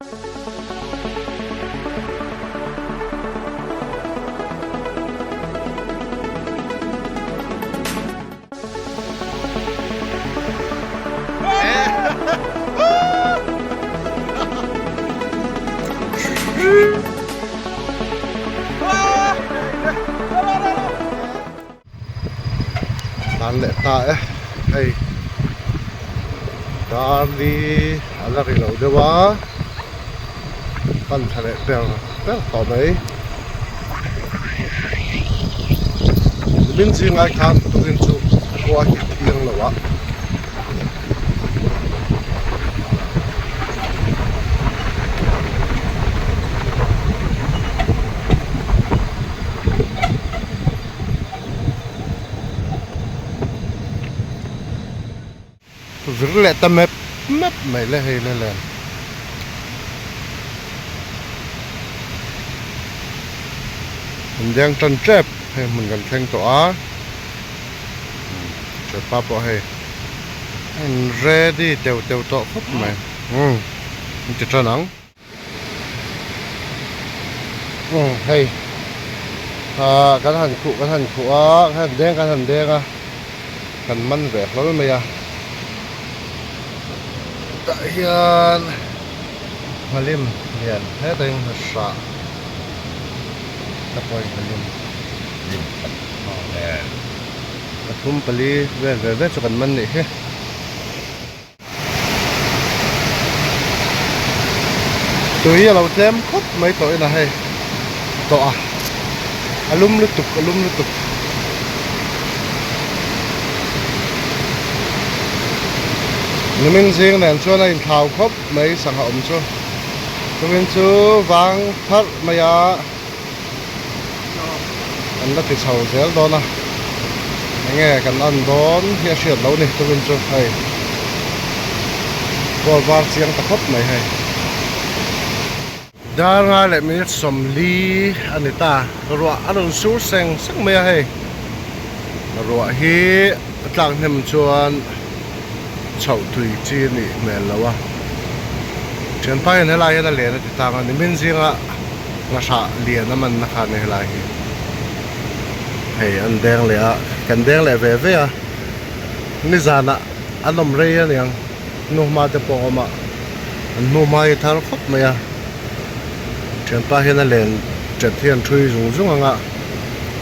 Tan leh ta e hei dar li a la ri lo deuh a pan thla leh ber ber tawh mai nimin zingai khan tukin chu khua hi thiang lo a. Vir leh ta mep mep mai le hei le len. An deng tan tep hei hmun kan thleng tawh a thianpa pawh hei a in ready teu teu tawh khawp mai umm an ti tan ang. Umm hei ah kan han khuh kan han khuh a kan han deng kan han deng a kan man ve hlawl mai a tah hian nghalim lian heta in hrah ta pawh in nghalim pathum pali vel ve ve chu kan man nih hi. Tui a lo tlem khawp mai tawh in a hei tawh a a lum lutuk a lum lutuk nimin zing nen chuan a inthlau khawp mai sangha awm chu tumin chu vang pharh mai a. An la ti chho zel dawn a, enge kan en dawn hi a hriat loh ni tukin chu hei ball var chiang ta khawp mai hei. Dar ngai leh minute 40 a ni ta, ruah a rawn sur seng seng mai a hei, ruah hi a tlak hnem chuan chhoh tui chi a nih hmel lo a, thianpa hian helai hian a len a ti tang a, nimin zinga. Ngahra lian a manna kha ni helai hi hei an deng leh a kan deng leh ve ve a nizanah an awm rei aniang hnuhma te pawh a awm a an hnuhma hi thar khawp mai a thianpa hian a len ṭet hi an ṭhui zung zung ang a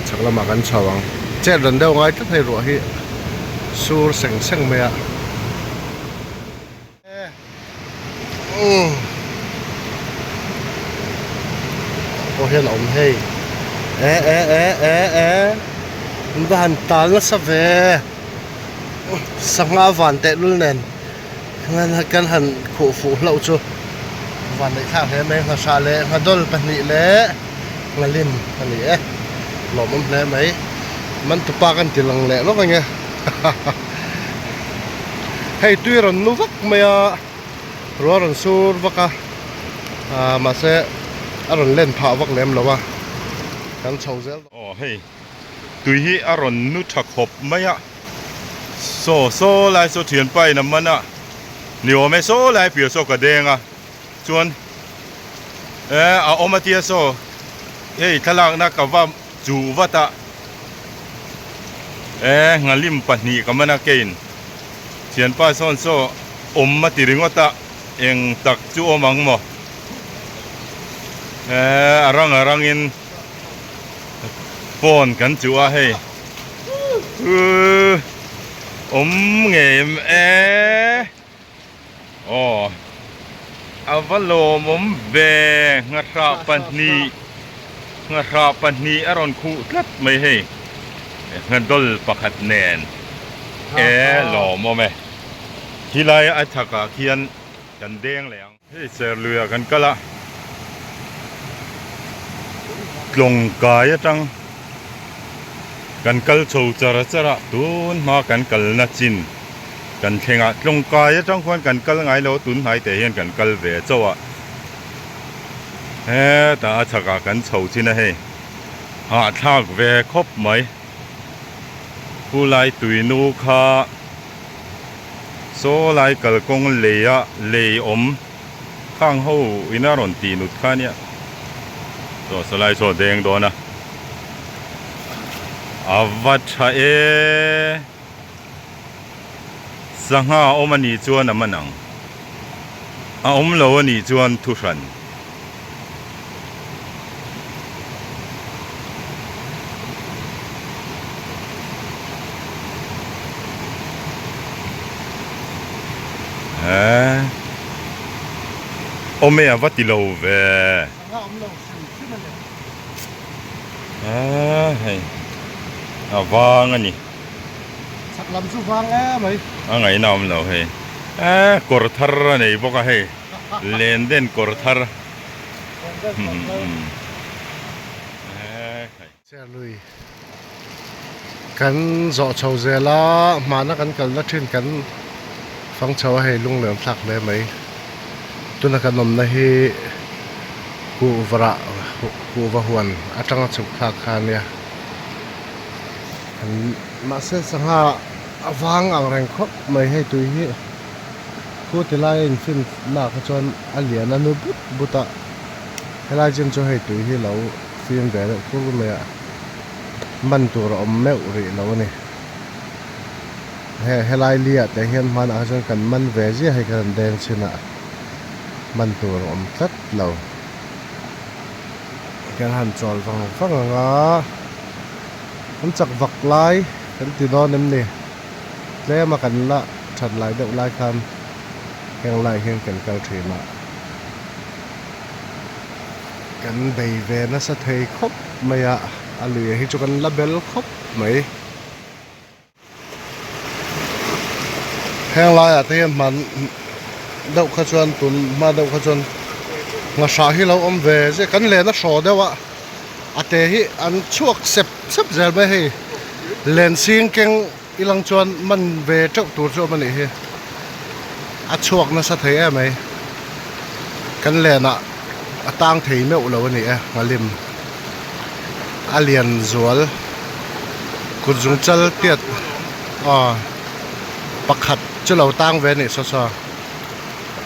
chhak lamah kan chho ang chet ran deuh ngai tlat hei ruah hi sur seng seng mai a. Pawh hian a awm hei e e e e e an va han tal nasa ve sangha van teh lul nen kan han khuh fuh hlauh chu van neih thlak hle mai nghahrah leh nghadawl pahnih leh nghalim a ni e lawmawm hle mai mantupa kan ti lang leh lawk ang e hahaha. Hei tui rawn nu vak mai a ruah rawn sur vak a ah mahse a rawn len phah vak lem lo a kan chho zel dawn. Aw hei tui hi a rawn nu tha khawp mai a saw saw lai saw thianpa in a man a ni awm e saw lai piah saw ka deng a chuan eh a awm a tia saw hei thlalakna ka va chuh vat a. E nghalim pahnih ka man a kein thianpa sawn saw awm a ti ringawt a eng tak chu awm ang maw e a rang a rangin phone kan chuh a hei awm ngei em e aw a va lawmawm ve nghahrah pahnih nghahrah pahnih a rawn khuh tlat mai hei nghadawl pakhat nen e lawmawm e khilai a chhakah khian kan deng leh ang. Hei Serluiah kan kal a tlawng kai atang kan kal chho char char a tun hma kan kalna chin kan thleng a tlawng kai atang khuan kan kal ngai lo tun hnai teh hian kan kal ve chauh a hetah a chhakah kan chho chin a hei hahthlak ve khawp mai khulai tuinu kha. Saw lai kalkawng lei a lei awm Khang ho ina rawn tih nut kha nia. Chaw salai chaw deng dawn a. A va tha e. Sangha awm a nih chuan a man ang. A awm lo a nih chuan thu hran. Awm e a va ti lo ve. Hei a vang a ni. Chak lam chu vang em mai. A ngaihna awm lo hei. Kawr thar a nei bawk a hei. Len den kawr thar. Serlui kan zawh chho zel a, hmana kan kalna thin kan fang chho a hei lunglem thlak hle mai. Tuna kan awmna hi kuhva kuhva huan atanga chhuk thlak kha ania. Mahse sangha a vang ang reng khawp mai hei tui hi. Khu ti lai a infin nak kha chuan a lian a nu but but a, helai chin chu hei tui hi lo fim ve deuh kur mai a, man tur a awm meuh rih lo a ni. He helai li ah te hian hmanah kha chuan kan man ve ziah hei kan deng chhin a, man tur a awm tlat lo. Kan han chawl vang vang ang a, kan chak vak lai kan ti dawn em ni? Tlema kan la that lai deuh lai khan heng lai hian kan kal thin a, kan bei ve nasa thei khawp mai a, a lui hi chu kan la bel khawp mai. Heng laiah te hian hman deuh kha chuan tun hma deuh kha chuan nghahrah hi lo awm ve zia kan len a hraw deuh a, a te hi an chhuak sep sep zel mai hei lensing keng I lang chuan man ve teuh tur chu awm a nih hi. A chhuak nasa thei em mai. Kan lenah a tang thei meuh lo a ni e nghalim. A lian zual kut zung chal tiat aw pakhat chu lo tang ve a nih saw saw.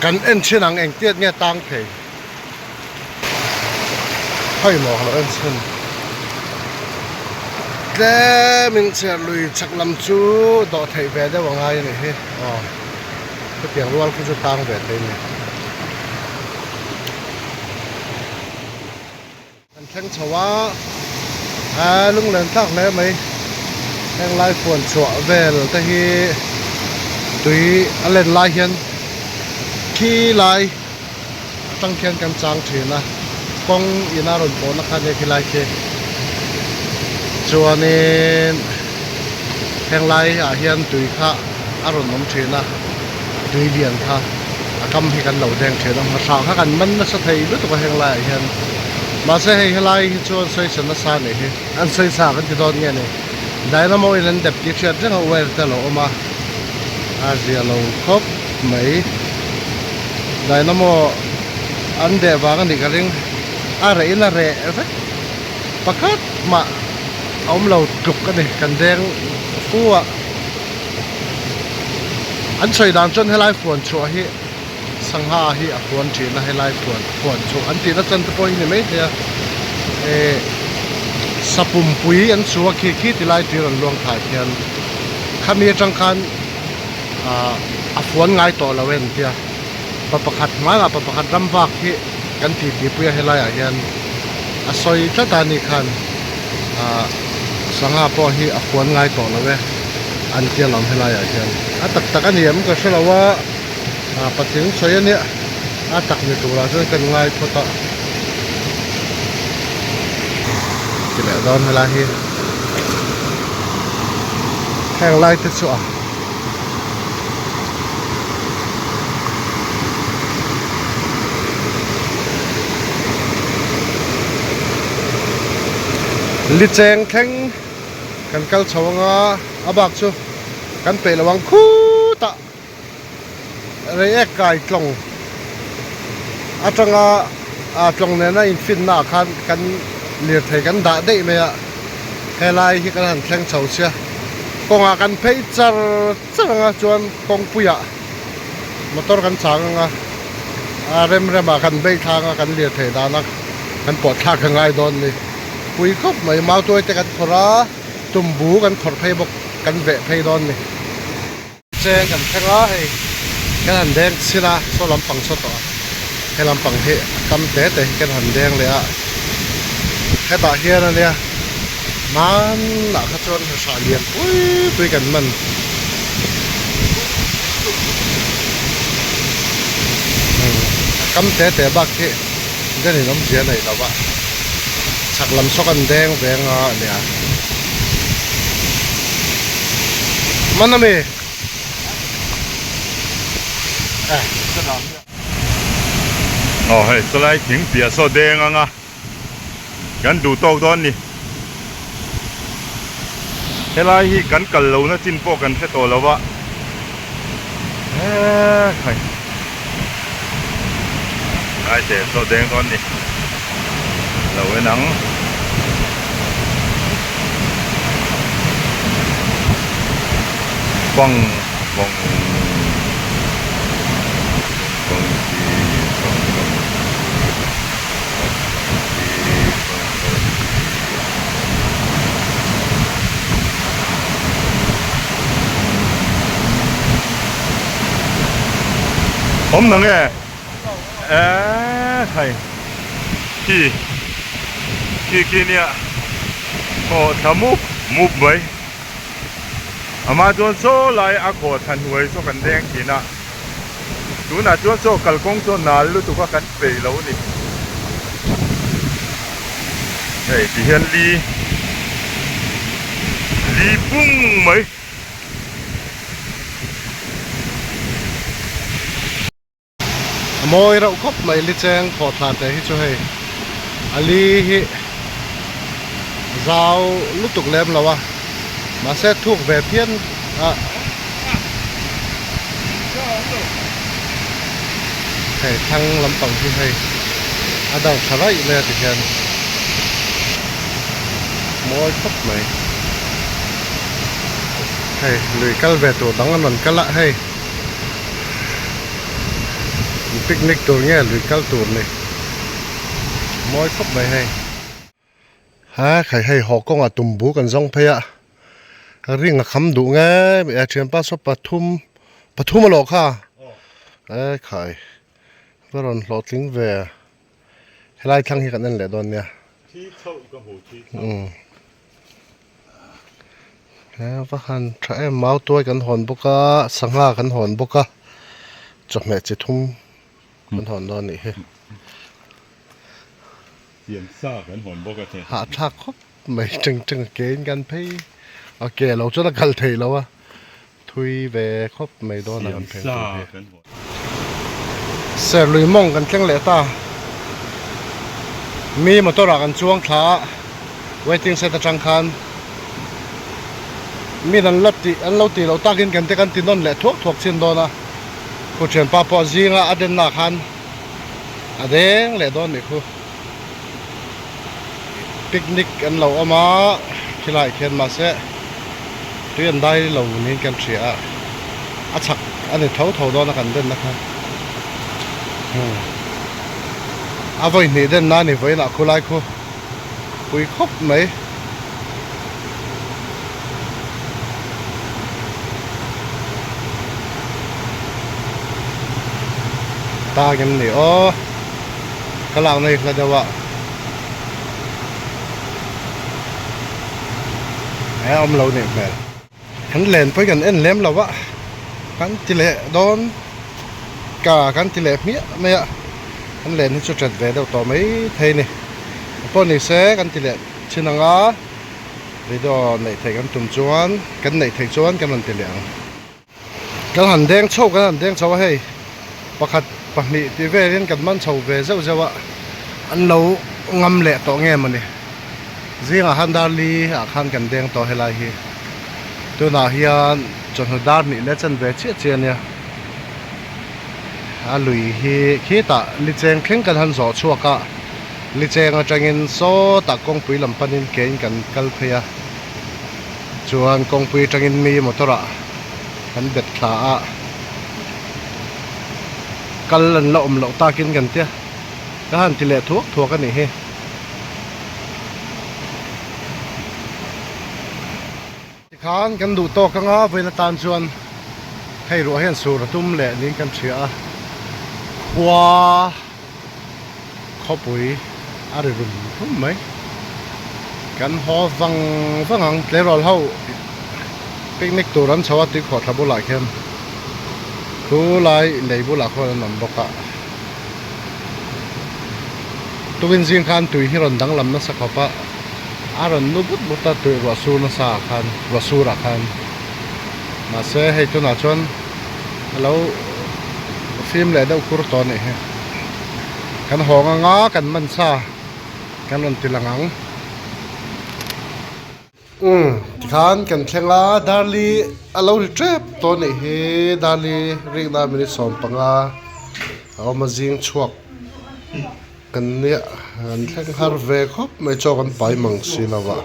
Kan en thin ang eng tiat nge tang thei. Hei maw ka lo en chhun tlemin chhiar lui chhak lam chu dawh theih ve deuh a ngai a nih hi aw hetiang rual khu chu tang ve thei a ni. Kan thleng chho a, aa lunglen thlak hle mai heng lai fuan chhuah vel te hi tui a len lai hian khi lai atang khian kan chang thin a kawng ina rawn pawhna kha nia khilai khi chuanin heng lai ah hian tui kha a rawn awm thin a tui lian kha a kam hi kan lo deng thin a hmahrah kha kan man nasa thei lutuk a heng laiah hian mahse hei helai hi chuan sawi nasa a nih hi an sawi sa kan ti dawn nge ni dynamo in an dep tih hriat reng a wire te a lo awm a a zia lo khawp mai dynamo an deh vang a nih ka ring a reh in a reh vek pakhat mah a awm lo tluk a ni kan deng fu a. An sawi dan chuan helai fuan chhuah hi sangha hi a fuan thin a helai fuan fuan chhuah an tihna chan te pawh hi ni maithei a eh sapumpui an su a khi khi ti lai tui rawn luang thla khian khami atang khan ah a fuan ngai tawh lo en tia pa pakhat hmanah pa pakhat ram vak hi kan ti ti pui a helai ah hian a sawi tlat a ni khan ah sangha pawh hi a fuan ngai tawh lo e an tia lawm helai ah hian a tak tak a ni em ka hre lo a ah patling sawi a nia a tak ni turah chuan kan ngai phawt a ti leh dawn helai hi heng lai te chu a. Licheng thleng kan kal chho anga a bak chu kan peih lo ang khutah reiek kai tlawng atanga ah tlawng nena infinna ah khan kan lirthei kan dah daih mai a helai hi kan han thleng chho sia kawngah kan phei char char anga chuan kawngpuiah motor kan chang anga. A rem rem ah kan beih thlang a kan lirthei dan a kan pawh thlak a ngai dawn ni. Pui khawp mai mautuai te kan khawrh a tumbu kan khawrh phei bawk kan veh phei dawn ni. Cheng kan thleng a hei kan han deng chhin a saw lampang saw tawh a he lampang hi a kam te te hi kan han deng leh a hetah hian a nia hmanah kha chuan hrah lian pui pui kan man a kam te te bak hi den in awmzia a neih loh a chhak lam saw kan deng veng a nia man a mi eh Aw hei chulai thing piah saw deng anga kan duh tawk dawn ni helai hi kan kal lohna chin pawh kan hre tawh lo a hei Lai te saw deng dawn ni lo en ang. Bang bang bang chi bang bang bang chi bang bang chi. Awm nang e eee khai khi khi khi nia khaw thla mup mup mai amah chuan saw lai a khaw thla hnuai saw kan deng thin a tunah chuan saw kalkawng saw nal lutuk a kan peih lo a ni hei ti hian li li pung mai. A mawi reuh khawp mai li cheng khawh thla te hi chu hei a li hi zau lutuk lem lo a mahse thuk ve phian a hei thlang lampang hi hei a dang tha raih mai a tikhian mawi khawp mai. Hei lui kal ve tur dang an rawn kal a hei picnic tur nge lui kal tur ni mawi khawp mai hei ha khai hei haw kawngah tumbu kan zawng phei a ring a kham duh nge a thianpa saw pathum pathum a lawh kha e khai va rawn hlawhtling ve helai thlang hi kan en leh dawn nia. He va han tha em mau tuai kan hawn bawk a sangha kan hawn bawk a chawhmeh chi thum kan hawn dawn a nih hi. Hahthlak khawp mai teng teng a ke in kan phei a ke lo chuan a kal thei lo a thui ve khawp mai dawn a kan phei tur hi. Serlui mawng kan thleng leh ta. Mi motor ah kan chuang thla a, waiting shed atang khan min an la tih an lo tih loh takin kan te kan ti nawn leh thuak thuak chin dawn a. Khu thianpa pawh zinga a denna khan a deng leh dawn nih khu. Picnic an lo awm a khilaiah khian mahse tui an dai lo niin kan hria a a chhak a ni tho tho dawn a kan denna kha a vawi hnih denna a ni vawiinah khulai khu pui khawp mai. Tang em ni aw. Ka lak na hi hla deuh a he awm lo nih hmel kan len pawh hi kan en lem lo a kan ti leh dawn ka kan ti leh hmiah mai a kan len hi chu that ve deuh tawh mai thei a ni pawh ni se kan ti leh thin ang a video neih theih kan tum chuan kan neih theih chuan kan rawn ti leh ang. Kan han deng chho kan han deng chho a hei pakhat pahnih tih velin kan man chho ve zeuh zeuh a an lo ngam leh tawh nge mawni zingah khan dar li ah khan kan deng tawh helai hi tunah hian chawhnu dar hnih leh chen ve chiah chiah ania a lui hi khitah licheng thleng kan han zawh chhuak a licheng atangin sawtah kawngpui lam panin kein kan kal phei a. Chuan kawngpui atangin mi motor ah kan bet thla a. Kal an la awm loh takin kan tia ka han ti leh thuak thuak a nih hi. Tikhan kan duh tawk anga vawiin atan chuan hei ruah hian sur a tum leh niin kan hria a, khua khawpui a ri rum rum mai. Kan haw vang vang ang tleirawl ho picnic tur an chho a tuikhawhthla bulah khian thu lai lei bulah khuan an awm bawk a. Tukin zing khan tui hi rawn danglam nasa khawp a, a rawn nu but but a tui ruah sur nasa ah khan ruah sur ah khan mahse hei tunah chuan a lo fim leh deuh kur tawh a nih hi. Kan hawng anga kan man sa kan rawn ti lang ang. Umm tikhan kan thleng a Darli a lo ri tep tawh a nih hi Darli rikna minute 15 a awm a zing chhuak kan nia an thleng har ve khawp mai chaw kan pai mang si lo a.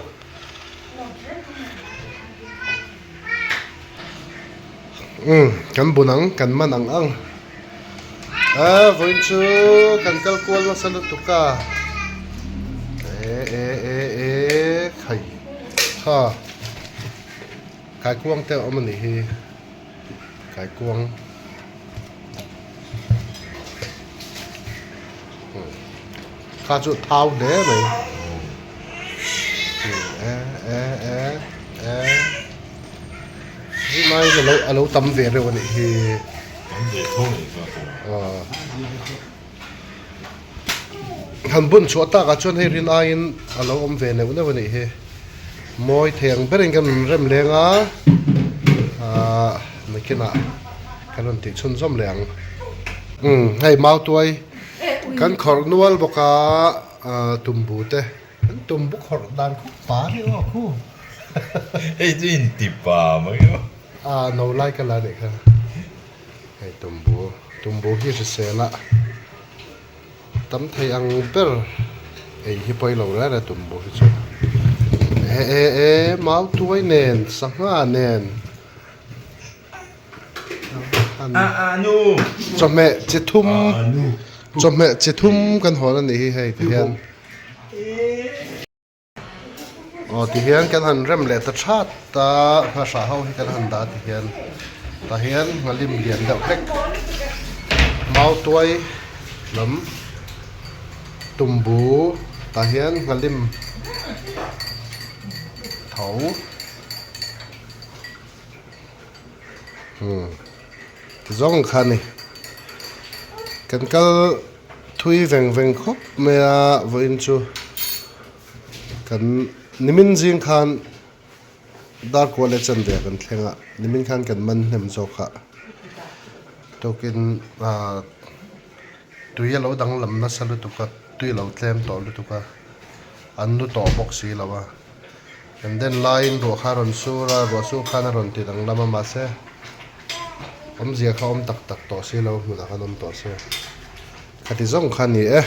Umm kan bun ang kan man ang ang a vawiin chu kan kal kual nasa lutuk a e e e e khai kha kaikuang te a awm a nih hi kaikuang kha chu thau hle mai e e e e Zilai a lo a lo tam ve reuh a nih hi. Tam ve tho mai kha chu. Aw. Han bun chhuah takah chuan hei rin aiin a lo awm ve neuh neuh a nih hi. Mawi thei ang berin kan rawn rem leng a, ahh nakinah kan rawn tih chhunzawm leh ang. Umm hei mautuai kan khawrh nual bawk a, ahh tumbu te. Kan tumbu khawrh dan khup pa ni aw khu. Hei chu in ti pa mai aw. A no lai ka la nih kha. Hei tumbu, tumbu hi hrisel a tam thei ang ber ei hi pawi lo reng reng tumbu hi chu. E e e mau tuai nen sangha nen. Chawhmeh chi thum chawhmeh chi thum kan hawn a nih hi hei ti hian aw ti hian kan han rem leh ta that a nghahrah ho hi kan han dah ti hian tah hian nghalim lian deuh hlek mautuai lam tumbu tah hian nghalim tho. Umm zawng kha a ni kan kal thui veng veng khawp mai a vawiin chu kan nimin zing khan dar kual leh chanve kan thleng a nimin khan kan man hnem zawk a tukin ah tui a lo danglam nasa lutuk a tui a lo tlem tawh lutuk a an nu tawh bawk si lo a. Kan den laiin ruah kha a rawn sur a, ruah sur khan a rawn ti danglam a mahse awmzia kha awm tak tak tawh si lo hmunah khan awm tawh se. Khati zawng kha a ni e.